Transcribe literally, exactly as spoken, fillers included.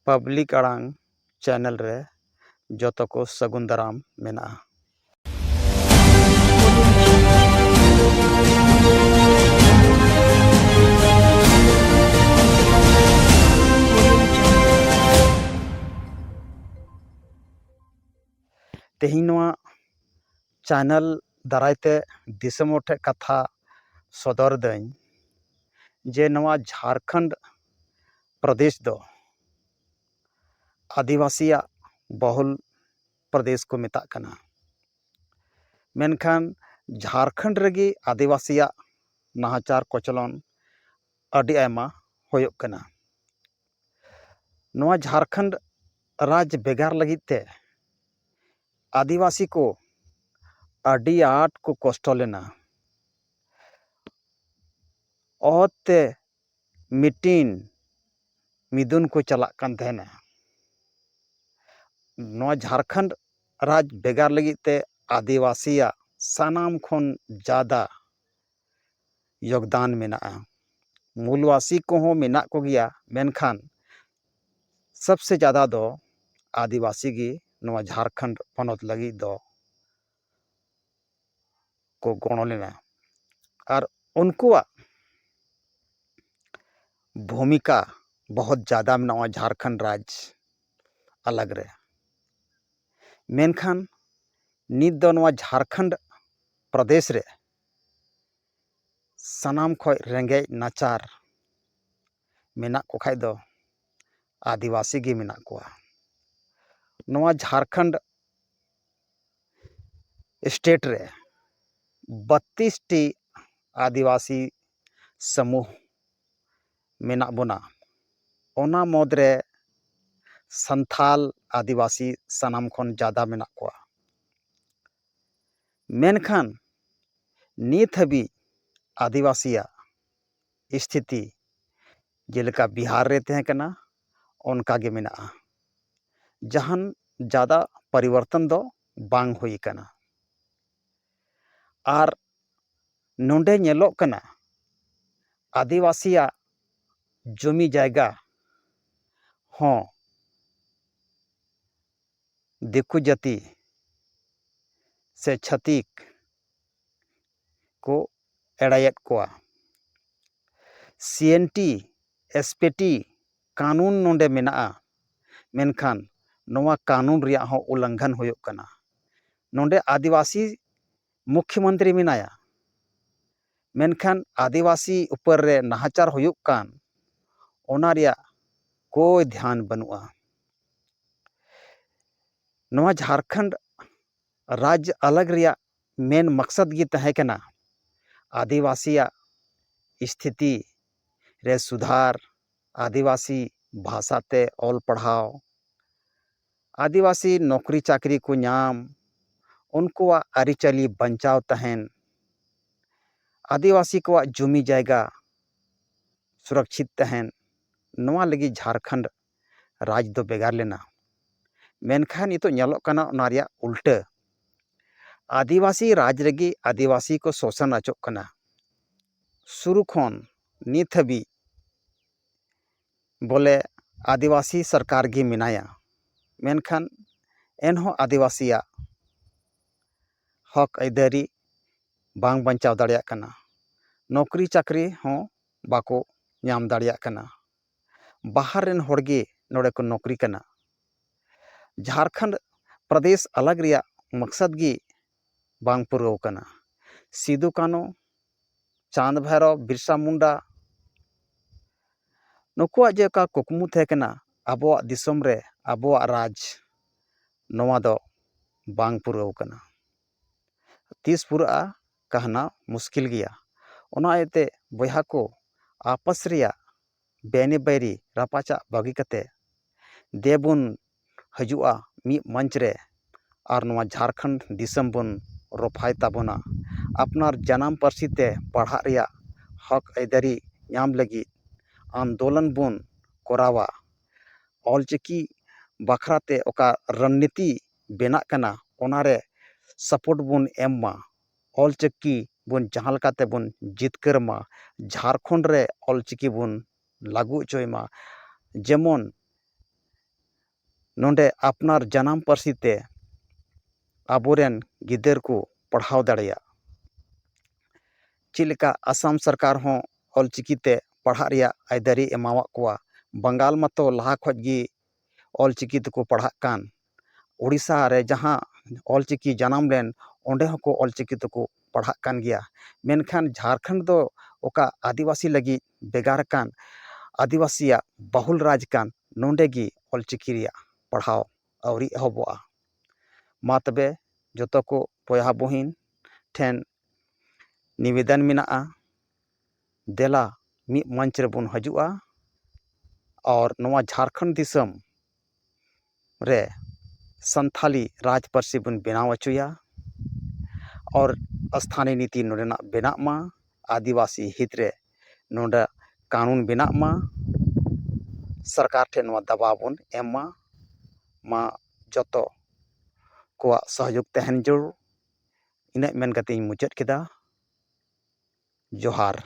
Public ᱟᱲᱟᱝ channel ᱨᱮ ᱡᱚᱛᱚ ᱠᱚ ᱥᱟᱹᱜᱩᱱ ᱫᱟᱨᱟᱢ ᱢᱮᱱᱟᱜᱼᱟ᱾ ᱛᱮᱦᱮᱧ ᱱᱚᱣᱟ ᱪᱮᱱᱮᱞ ᱫᱟᱨᱟᱭ ᱛᱮ ᱫᱤᱥᱚᱢ ᱦᱚᱲ ᱴᱷᱮᱱ ᱠᱟᱛᱷᱟ ᱥᱚᱫᱚᱨ ᱫᱟᱹᱧ ᱡᱮ ᱱᱚᱣᱟ ᱡᱷᱟᱲᱠᱷᱚᱸᱰ ᱯᱨᱚᱫᱮᱥ ᱫᱚ ᱟᱹᱫᱤᱵᱟᱹᱥᱤᱭᱟᱜ ᱵᱚᱦᱩᱞ ᱯᱨᱚᱫᱮᱥ ᱠᱚ ᱢᱮᱛᱟᱜ ᱠᱟᱱᱟ᱾ ᱢᱮᱱᱠᱷᱟᱱ ᱡᱷᱟᱲᱠᱷᱚᱸᱰ ᱨᱮᱜᱮ ᱟᱹᱫᱤᱵᱟᱹᱥᱤᱭᱟᱜ ᱱᱟᱦᱟᱪᱟᱨ ᱠᱚᱪᱞᱚᱱ ᱟᱹᱰᱤ ᱟᱭᱢᱟ ᱦᱩᱭᱩᱜ ᱠᱟᱱᱟ᱾ ᱱᱚᱣᱟ ᱡᱷᱟᱲᱠᱷᱚᱸᱰ ᱨᱟᱡᱽ ᱵᱷᱮᱜᱟᱨ ᱞᱟᱹᱜᱤᱫ ᱛᱮ ᱟᱹᱫᱤᱵᱟᱹᱥᱤ ᱠᱚ ᱟᱹᱰᱤ ᱟᱸᱴ ᱠᱚ ᱠᱚᱥᱴᱚ ᱞᱮᱱᱟ᱾ ᱚᱛ ᱛᱮ ᱢᱤᱴᱤᱝ ᱢᱤᱫᱩᱱ ᱠᱚ ᱪᱟᱞᱟᱜ ᱠᱟᱱ ᱛᱟᱦᱮᱱᱟ᱾ ᱱᱚᱣᱟ ᱡᱷᱟᱲᱠᱷᱚᱸᱰ ᱨᱟᱡᱽ ᱵᱷᱮᱜᱟᱨ ᱞᱟᱹᱜᱤᱫ ᱛᱮ ᱟᱹᱫᱤᱵᱟᱹᱥᱤᱭᱟᱜ ᱥᱟᱱᱟᱢ ᱠᱷᱚᱱ ᱡᱟᱫᱟ ᱭᱳᱜᱽᱫᱟᱱ ᱢᱮᱱᱟᱜᱼᱟ᱾ ᱢᱩᱞᱵᱟᱥᱤ ᱠᱚᱦᱚᱸ ᱢᱮᱱᱟᱜ ᱠᱚᱜᱮᱭᱟ, ᱢᱮᱱᱠᱷᱟᱱ ᱥᱚᱵᱥᱮ ᱡᱟᱫᱟ ᱫᱚ ᱟᱹᱫᱤᱵᱟᱹᱥᱤ ᱜᱮ ᱱᱚᱣᱟ ᱡᱷᱟᱲᱠᱷᱚᱸᱰ ᱯᱚᱱᱚᱛ ᱞᱟᱹᱜᱤᱫ ᱫᱚ ᱠᱚ ᱜᱚᱲᱚ ᱞᱮᱱᱟ᱾ ᱟᱨ ᱩᱱᱠᱩᱣᱟᱜ ᱵᱷᱩᱢᱤᱠᱟ ᱵᱚᱦᱚᱛ ᱡᱟᱫᱟ ᱢᱮᱱᱟᱜᱼᱟ ᱡᱷᱟᱲᱠᱷᱚᱸᱰ ᱨᱟᱡᱽ ᱟᱞᱟᱜᱽ ᱨᱮ᱾ ᱢᱮᱱᱠᱷᱟᱱ ᱱᱤᱛ ᱫᱚ ᱱᱚᱣᱟ ᱡᱷᱟᱲᱠᱷᱚᱸᱰ ᱯᱨᱚᱫᱮᱥ ᱨᱮ ᱥᱟᱱᱟᱢ ᱠᱷᱚᱱ ᱨᱮᱸᱜᱮᱡ ᱱᱟᱪᱟᱨ ᱢᱮᱱᱟᱜ ᱠᱚ ᱠᱷᱟᱡ ᱫᱚ ᱟᱹᱫᱤᱵᱟᱹᱥᱤ ᱜᱮ ᱢᱮᱱᱟᱜ ᱠᱚᱣᱟ᱾ ᱱᱚᱣᱟ ᱡᱷᱟᱲᱠᱷᱚᱸᱰ ᱥᱴᱮᱴ ᱨᱮ ᱵᱟᱛᱤᱥ ᱴᱤ ᱟᱹᱫᱤᱵᱟᱹᱥᱤ ᱥᱟᱢᱩᱦ ᱢᱮᱱᱟᱜ ᱵᱚᱱᱟ᱾ ᱚᱱᱟ ᱢᱩᱫᱽᱨᱮ ᱥᱟᱱᱛᱷᱟᱞ ᱟᱹᱫᱤᱵᱟᱹᱥᱤ ᱥᱟᱱᱟᱢ ᱠᱷᱚᱱ ᱡᱟᱫᱟ ᱢᱮᱱᱟᱜ ᱠᱚᱣᱟ᱾ ᱢᱮᱱᱠᱷᱟᱱ ᱱᱤᱛ ᱦᱟᱹᱵᱤᱡ ᱟᱹᱫᱤᱵᱟᱹᱥᱤᱭᱟᱜ ᱥᱛᱷᱤᱛᱤ ᱡᱮᱞᱮᱠᱟ ᱵᱤᱦᱟᱨ ᱨᱮ ᱛᱟᱦᱮᱸ ᱠᱟᱱᱟ, ᱚᱱᱠᱟ ᱜᱮ ᱢᱮᱱᱟᱜᱼᱟ᱾ ᱡᱟᱦᱟᱱ ᱡᱟᱫᱟ ᱯᱚᱨᱤᱵᱚᱨᱛᱚᱱ ᱫᱚ ᱵᱟᱝ ᱦᱩᱭ ᱟᱠᱟᱱᱟ᱾ ᱟᱨ ᱱᱚᱰᱮ ᱧᱮᱞᱚᱜ ᱠᱟᱱᱟ, ᱟᱹᱫᱤᱵᱟᱹᱥᱤᱭᱟᱜ ᱡᱚᱢᱤ ᱡᱟᱭᱜᱟ ᱦᱚᱸ ᱫᱤᱠᱩ ᱡᱟᱹᱛᱤ ᱥᱮ ᱪᱷᱟᱹᱛᱤᱠ ᱠᱚ ᱮᱲᱟᱭᱮᱫ ᱠᱚᱣᱟ᱾ ᱥᱤ N T, S P T ᱠᱟᱹᱱᱩᱱ ᱱᱚᱰᱮ ᱢᱮᱱᱟᱜᱼᱟ, ᱢᱮᱱᱠᱷᱟᱱ ᱱᱚᱣᱟ ᱠᱟᱹᱱᱩᱱ ᱨᱮᱭᱟᱜ ᱦᱚᱸ ᱩᱞᱞᱚᱝᱜᱷᱚᱱ ᱦᱩᱭᱩᱜ ᱠᱟᱱᱟ᱾ ᱱᱚᱰᱮ ᱟᱹᱫᱤᱵᱟᱹᱥᱤ ᱢᱩᱠᱷᱭᱚᱢᱚᱱᱛᱨᱤ ᱢᱮᱱᱟᱭᱟ, ᱢᱮᱱᱠᱷᱟᱱ ᱟᱹᱫᱤᱵᱟᱹᱥᱤ ᱩᱯᱚᱨ ᱨᱮ ᱱᱟᱦᱟᱪᱟᱨ ᱦᱩᱭᱩᱜ ᱠᱟᱱ, ᱚᱱᱟ ᱨᱮᱭᱟᱜ ᱠᱳᱭ ᱫᱷᱮᱭᱟᱱ ᱵᱟᱹᱱᱩᱜᱼᱟ᱾ ᱱᱚᱣᱟ ᱡᱷᱟᱲᱠᱷᱚᱸᱰ ᱨᱟᱡᱽ ᱟᱞᱟᱜᱽ ᱨᱮᱭᱟᱜ ᱢᱮᱱ ᱢᱟᱠᱥᱟᱫ ᱜᱮ ᱛᱟᱦᱮᱸ ᱠᱟᱱᱟ ᱟᱹᱫᱤᱵᱟᱹᱥᱤᱭᱟᱜ ᱥᱛᱷᱤᱛᱤ ᱨᱮ ᱥᱩᱫᱷᱟᱨ, ᱟᱹᱫᱤᱵᱟᱹᱥᱤ ᱵᱷᱟᱥᱟ ᱛᱮ ᱚᱞ ᱯᱟᱲᱦᱟᱣ, ᱟᱹᱫᱤᱵᱟᱹᱥᱤ ᱱᱚᱠᱨᱤ ᱪᱟᱹᱠᱨᱤ ᱠᱚ ᱧᱟᱢ, ᱩᱱᱠᱩᱣᱟᱜ ᱟᱹᱨᱤᱪᱟᱹᱞᱤ ᱵᱟᱧᱪᱟᱣ ᱛᱟᱦᱮᱱ, ᱟᱹᱫᱤᱵᱟᱹᱥᱤ ᱠᱚᱣᱟᱜ ᱡᱩᱢᱤ ᱡᱟᱭᱜᱟ ᱥᱩᱨᱚᱠᱪᱷᱤᱛ ᱛᱟᱦᱮᱱ, ᱱᱚᱣᱟ ᱞᱟᱹᱜᱤᱫ ᱡᱷᱟᱲᱠᱷᱚᱸᱰ ᱨᱟᱡᱽ ᱫᱚ ᱵᱷᱮᱜᱟᱨ ᱞᱮᱱᱟ᱾ ᱢᱮᱱᱠᱷᱟᱱ ᱱᱤᱛᱚᱜ ᱧᱮᱞᱚᱜ ᱠᱟᱱᱟ ᱚᱱᱟ ᱨᱮᱭᱟᱜ ᱩᱞᱴᱟᱹ᱾ ᱟᱹᱫᱤᱵᱟᱹᱥᱤ ᱨᱟᱡᱽ ᱨᱮᱜᱮ ᱟᱹᱫᱤᱵᱟᱹᱥᱤ ᱠᱚ ᱥᱳᱥᱚᱱ ᱚᱪᱚᱜ ᱠᱟᱱᱟ᱾ ᱥᱩᱨᱩ ᱠᱷᱚᱱ ᱱᱤᱛ ᱦᱟᱹᱵᱤᱡ ᱵᱚᱞᱮ ᱟᱹᱫᱤᱵᱟᱹᱥᱤ ᱥᱚᱨᱠᱟᱨ ᱜᱮ ᱢᱮᱱᱟᱭᱟ, ᱢᱮᱱᱠᱷᱟᱱ ᱮᱱᱦᱚᱸ ᱟᱹᱫᱤᱵᱟᱹᱥᱤᱭᱟᱜ ᱦᱚᱠ ᱟᱹᱭᱫᱟᱹᱨᱤ ᱵᱟᱝ ᱵᱟᱧᱪᱟᱣ ᱫᱟᱲᱮᱭᱟᱜ ᱠᱟᱱᱟ᱾ ᱱᱚᱠᱨᱤ ᱪᱟᱹᱠᱨᱤ ᱦᱚᱸ ᱵᱟᱠᱚ ᱧᱟᱢ ᱫᱟᱲᱮᱭᱟᱜ ᱠᱟᱱᱟ᱾ ᱵᱟᱦᱟᱨ ᱨᱮᱱ ᱦᱚᱲ ᱜᱮ ᱱᱚᱰᱮ ᱠᱚ ᱱᱚᱠᱨᱤ ᱠᱟᱱᱟ᱾ ᱡᱷᱟᱲᱠᱷᱚᱸᱰ ᱯᱨᱚᱫᱮᱥ ᱟᱞᱟᱜᱽ ᱨᱮᱭᱟᱜ ᱢᱚᱠᱥᱚᱫ ᱜᱮ ᱵᱟᱝ ᱯᱩᱨᱟᱹᱣ ᱠᱟᱱᱟ᱾ ᱥᱤᱫᱩ ᱠᱟᱹᱱᱦᱩ, ᱪᱟᱸᱫᱽ ᱵᱷᱟᱭᱨᱚ, ᱵᱤᱨᱥᱟ ᱢᱩᱱᱰᱟ, ᱱᱩᱠᱩᱣᱟᱜ ᱡᱮ ᱚᱠᱟ ᱠᱩᱠᱢᱩ ᱛᱟᱦᱮᱸ ᱠᱟᱱᱟ ᱟᱵᱚᱣᱟᱜ ᱫᱤᱥᱚᱢ ᱨᱮ ᱟᱵᱚᱣᱟᱜ ᱨᱟᱡᱽ, ᱱᱚᱣᱟ ᱫᱚ ᱵᱟᱝ ᱯᱩᱨᱟᱹᱣ ᱠᱟᱱᱟ᱾ ᱛᱤᱥ ᱯᱩᱨᱟᱹᱜᱼᱟ, ᱠᱟᱦᱱᱟ ᱢᱩᱥᱠᱤᱞ ᱜᱮᱭᱟ᱾ ᱚᱱᱟ ᱤᱭᱟᱹᱛᱮ ᱵᱚᱭᱦᱟ ᱠᱚ, ᱟᱯᱟᱥ ᱨᱮᱭᱟᱜ ᱵᱮᱱᱤ ᱵᱟᱹᱭᱨᱤ ᱨᱟᱯᱟᱪᱟᱜ ᱵᱟᱹᱜᱤ ᱠᱟᱛᱮ ᱫᱮᱵᱚᱱ ᱦᱤᱡᱩᱜᱼᱟ ᱢᱤᱫ ᱢᱚᱧᱪ ᱨᱮ ᱟᱨ ᱱᱚᱣᱟ ᱡᱷᱟᱲᱠᱷᱚᱸᱰ ᱫᱤᱥᱚᱢ ᱵᱚᱱ ᱨᱚᱯᱷᱟᱭ ᱛᱟᱵᱚᱱᱟ᱾ ᱟᱯᱱᱟᱨ ᱡᱟᱱᱟᱢ ᱯᱟᱹᱨᱥᱤ ᱛᱮ ᱯᱟᱲᱦᱟᱜ ᱨᱮᱭᱟᱜ ᱦᱚᱠ ᱟᱹᱭᱫᱟᱹᱨᱤ ᱧᱟᱢ ᱞᱟᱹᱜᱤᱫ ᱟᱱᱫᱳᱞᱚᱱ ᱵᱚᱱ ᱠᱚᱨᱟᱣᱟ᱾ ᱚᱞᱪᱤᱠᱤ ᱵᱟᱠᱷᱨᱟ ᱛᱮ ᱚᱠᱟ ᱨᱚᱱᱱᱤᱛᱤ ᱵᱮᱱᱟᱜ ᱠᱟᱱᱟ, ᱚᱱᱟᱨᱮ ᱥᱟᱯᱳᱨᱴ ᱵᱚᱱ ᱮᱢ ᱢᱟ᱾ ᱚᱞᱪᱤᱠᱤ ᱵᱚᱱ ᱡᱟᱦᱟᱸ ᱞᱮᱠᱟᱛᱮ ᱵᱚᱱ ᱡᱤᱛᱠᱟᱹᱨ ᱢᱟ, ᱡᱷᱟᱲᱠᱷᱚᱸᱰ ᱨᱮ ᱚᱞᱪᱤᱠᱤ ᱵᱚᱱ ᱞᱟᱹᱜᱩ ᱦᱚᱪᱚᱭ ᱢᱟ᱾ ᱡᱮᱢᱚᱱ ᱱᱚᱰᱮ ᱟᱯᱱᱟᱨ ᱡᱟᱱᱟᱢ ᱯᱟᱹᱨᱥᱤ ᱛᱮ ᱟᱵᱚᱨᱮᱱ ᱜᱤᱫᱟᱹᱨ ᱠᱚ ᱯᱟᱲᱦᱟᱣ ᱫᱟᱲᱮᱭᱟᱜ᱾ ᱪᱮᱫ ᱞᱮᱠᱟ ᱟᱥᱟᱢ ᱥᱚᱨᱠᱟᱨ ᱦᱚᱸ ᱚᱞᱪᱤᱠᱤ ᱛᱮ ᱯᱟᱲᱦᱟᱜ ᱨᱮᱭᱟᱜ ᱟᱹᱭᱫᱟᱹᱨᱤ ᱮᱢᱟᱣᱟᱫ ᱠᱚᱣᱟ, ᱵᱟᱝᱜᱟᱞ ᱢᱟᱛᱚ ᱞᱟᱦᱟ ᱠᱷᱚᱱ ᱜᱮ ᱚᱞᱪᱤᱠᱤ ᱛᱮᱠᱚ ᱯᱟᱲᱦᱟᱜ ᱠᱟᱱ᱾ ᱳᱰᱤᱥᱟ ᱨᱮ ᱡᱟᱦᱟᱸ ᱚᱞᱪᱤᱠᱤ ᱡᱟᱱᱟᱢ ᱞᱮᱱ, ᱚᱸᱰᱮ ᱦᱚᱸᱠᱚ ᱚᱞᱪᱤᱠᱤ ᱛᱮᱠᱚ ᱯᱟᱲᱦᱟᱜ ᱠᱟᱱ ᱜᱮᱭᱟ᱾ ᱢᱮᱱᱠᱷᱟᱱ ᱡᱷᱟᱲᱠᱷᱚᱸᱰ ᱫᱚ ᱚᱠᱟ ᱟᱹᱫᱤᱵᱟᱹᱥᱤ ᱞᱟᱹᱜᱤᱫ ᱵᱷᱮᱜᱟᱨ ᱟᱠᱟᱱ, ᱟᱹᱫᱤᱵᱟᱹᱥᱤᱭᱟᱜ ᱵᱟᱦᱩᱞ ᱨᱟᱡᱽ ᱠᱟᱱ, ᱱᱚᱰᱮ ᱜᱮ ᱚᱞᱪᱤᱠᱤ ᱨᱮᱭᱟᱜ ᱯᱟᱲᱦᱟᱣ ᱟᱹᱣᱨᱤ ᱮᱦᱚᱵᱚᱜᱼᱟ᱾ ᱢᱟ ᱛᱚᱵᱮ ᱡᱚᱛᱚ ᱠᱚ ᱵᱚᱭᱦᱟ ᱵᱩᱦᱤᱱ ᱴᱷᱮᱱ ᱱᱤᱵᱮᱫᱚᱱ ᱢᱮᱱᱟᱜᱼᱟ, ᱫᱮᱞᱟ ᱢᱤᱫ ᱢᱚᱧᱪ ᱨᱮᱵᱚᱱ ᱦᱤᱡᱩᱜᱼᱟ ᱟᱨ ᱱᱚᱣᱟ ᱡᱷᱟᱲᱠᱷᱚᱸᱰ ᱫᱤᱥᱚᱢ ᱨᱮ ᱥᱟᱱᱛᱷᱟᱞᱤ ᱨᱟᱡᱽ ᱯᱟᱹᱨᱥᱤ ᱵᱚᱱ ᱵᱮᱱᱟᱣ ᱦᱚᱪᱚᱭᱟ᱾ ᱟᱨ ᱥᱛᱷᱟᱱᱤ ᱱᱤᱛᱤ ᱱᱚᱰᱮᱱᱟᱜ ᱵᱮᱱᱟᱜ ᱢᱟ, ᱟᱹᱫᱤᱵᱟᱹᱥᱤ ᱦᱤᱛ ᱨᱮ ᱱᱚᱰᱮ ᱠᱟᱹᱱᱩᱱ ᱵᱮᱱᱟᱜ ᱢᱟ, ᱥᱚᱨᱠᱟᱨ ᱴᱷᱮᱱ ᱱᱚᱣᱟ ᱫᱟᱵᱟᱣ ᱵᱚᱱ ᱮᱢ ᱢᱟ᱾ ᱢᱟ ᱡᱚᱛᱚ ᱠᱚᱣᱟᱜ ᱥᱚᱦᱚᱡᱳᱜᱽ ᱛᱟᱦᱮᱱ ᱡᱟᱹᱨᱩᱲ᱾ ᱤᱱᱟᱹᱜ ᱢᱮᱱ ᱠᱟᱛᱮ ᱤᱧ ᱢᱩᱪᱟᱹᱫ ᱠᱮᱫᱟ᱾ ᱡᱚᱦᱟᱨ᱾